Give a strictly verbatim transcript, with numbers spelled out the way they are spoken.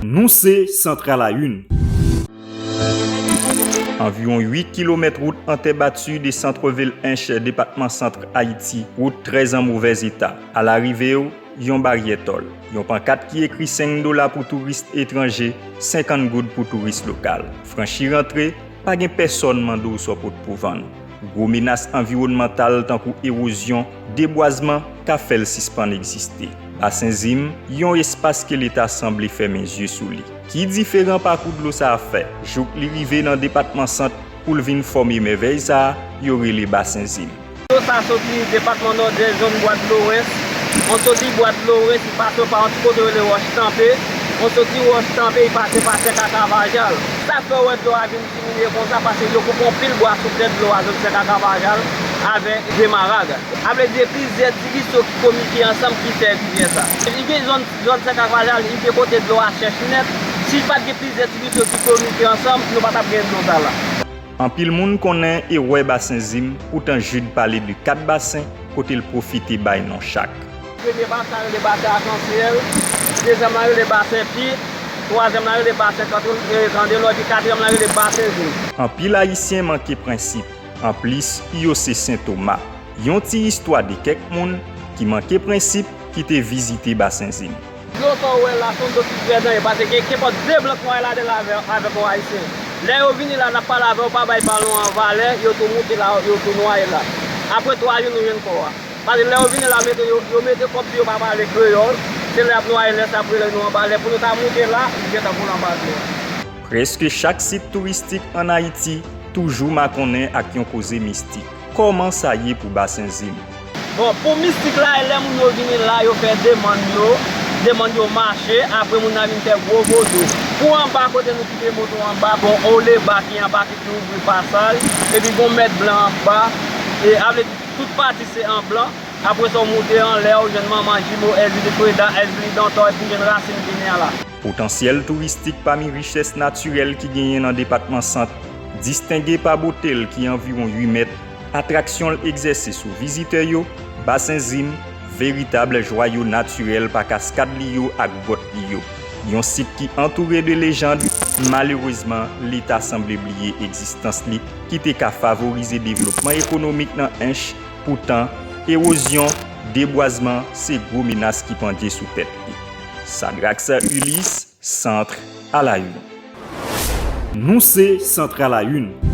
Nou se Centre à la Une. Anviwon uit kilomèt wout an tè bati de santvil Ench, depatman Sant Ayiti, wout trè an movèz eta. Alarive w, yon baryè tòl, yon pankat ki ekri senk dola pou touris etranje, senkant goud pou touris lokal. Franchi rantre, pa gen pèsòn mande w sa w pot pou vann. Gwo menas anviwònmantal tankou ewozyon, debwazman ka fè l sispann egziste. Basen Zim, yon espas ke Leta sanble fèmen zye sou li. Ki diferan pakou dlo sa a fè, jouk li rive nan depatman Sant pou l vin fòme mèvèy sa a yo rele Basen Zim? Dlo sa soti depatman Nòdès, zòn Bwa Dlorens. On soti Bwa Dlorens, li pase pa yon ti kote rele Wòch Tanpe. On soti Wòch Tanpe, li pase pa Sèk a Kavajal. Sa fè w wè dlo a vin diminye konsa, paske yo koupe anpil bwa sou tèt dlo a, zòn Sèk a Kavajal, avèk Demarag. A vle di, plizyè ti risyo ki komite ansanm ki fè rivyè sa. Li gen zòn, zòn Sèk a Kavajal, li gen kote dlo a chèch nèt. Si pa t gen plizyè ti risyo ki komite ansanm, nou pa t ap gen dlo sa la. Anpil moun konnen e wè Basen Zim, poutan Jid pale de kat basen kote l pwofite bay non chak. Premye basen an rele Basen Akansyèl, dezyèm lan rele Basen Pye, twazyèm lan rele Basen Kandelo, epi katriyèm lan rele Basen Zim. Anpil Ayisyen manke prensip. Anplis, yo se sentoma. Yon ti istwa de kèk moun ki manke prensip ki te vizite Basen Zim. Dlo sa w wè la, se yon dlo ki trè danje, paske gen kenpòt de blan k nwaye ladan l avè, avèk yon Ayisyen. Lè yo vini la, n ap pale avè yo, pa bay balon an valè, yo tou moute la, yo tou nwaye la. Apre twa jou, nou jwenn kò a. Paske lè yo vini la, mete yo, yo mete kòb sou yo pa pale kreyòl, se lè y ap nwaye, lè sa ap rele nou anba lè pou nou ta moute la, li gentan koule anba dlo a. Prèske chak sit touristik ann Ayiti toujou makonnen ak yon koze mistik. Kòman sa ye pou Basen Zim? Bon, pou mistik la, e lè moun yo vini la, yo fè demann yo, demann yo mache, apre moun nan vin fè gwo vodou. Pou anba, kote nou kite moto anba, gon oleba ki anba ki ouvri pasaj, epi gon mèt blan anba, e a vle di tout pati se an blan. Apre sa, w moute anlè, w jwenn manman jimo, Èzili Freda, Èzili Dantò, epi w jwenn rasin pine a la. Potansyèl touristik pami richès natirèl ki genyen nan depatman Sant, distenge pa bote l ki anviwon uit mèt, atraksyon l egzèse sou vizitè yo, Basen Zim, veritab jwayo natirèl pa kaskad li yo ak gwòt li yo. Yon sit ki antoure de lejand, malerezman, Leta sanble bliye egzistans li, ki te ka favorize devlopman ekonomik nan Ench, poutan, ewozyon, debwazman, se gwo menas ki pandye sou tèt li. Sadrax Ulysse, Centre à la Une. Nou se Centre à la Une.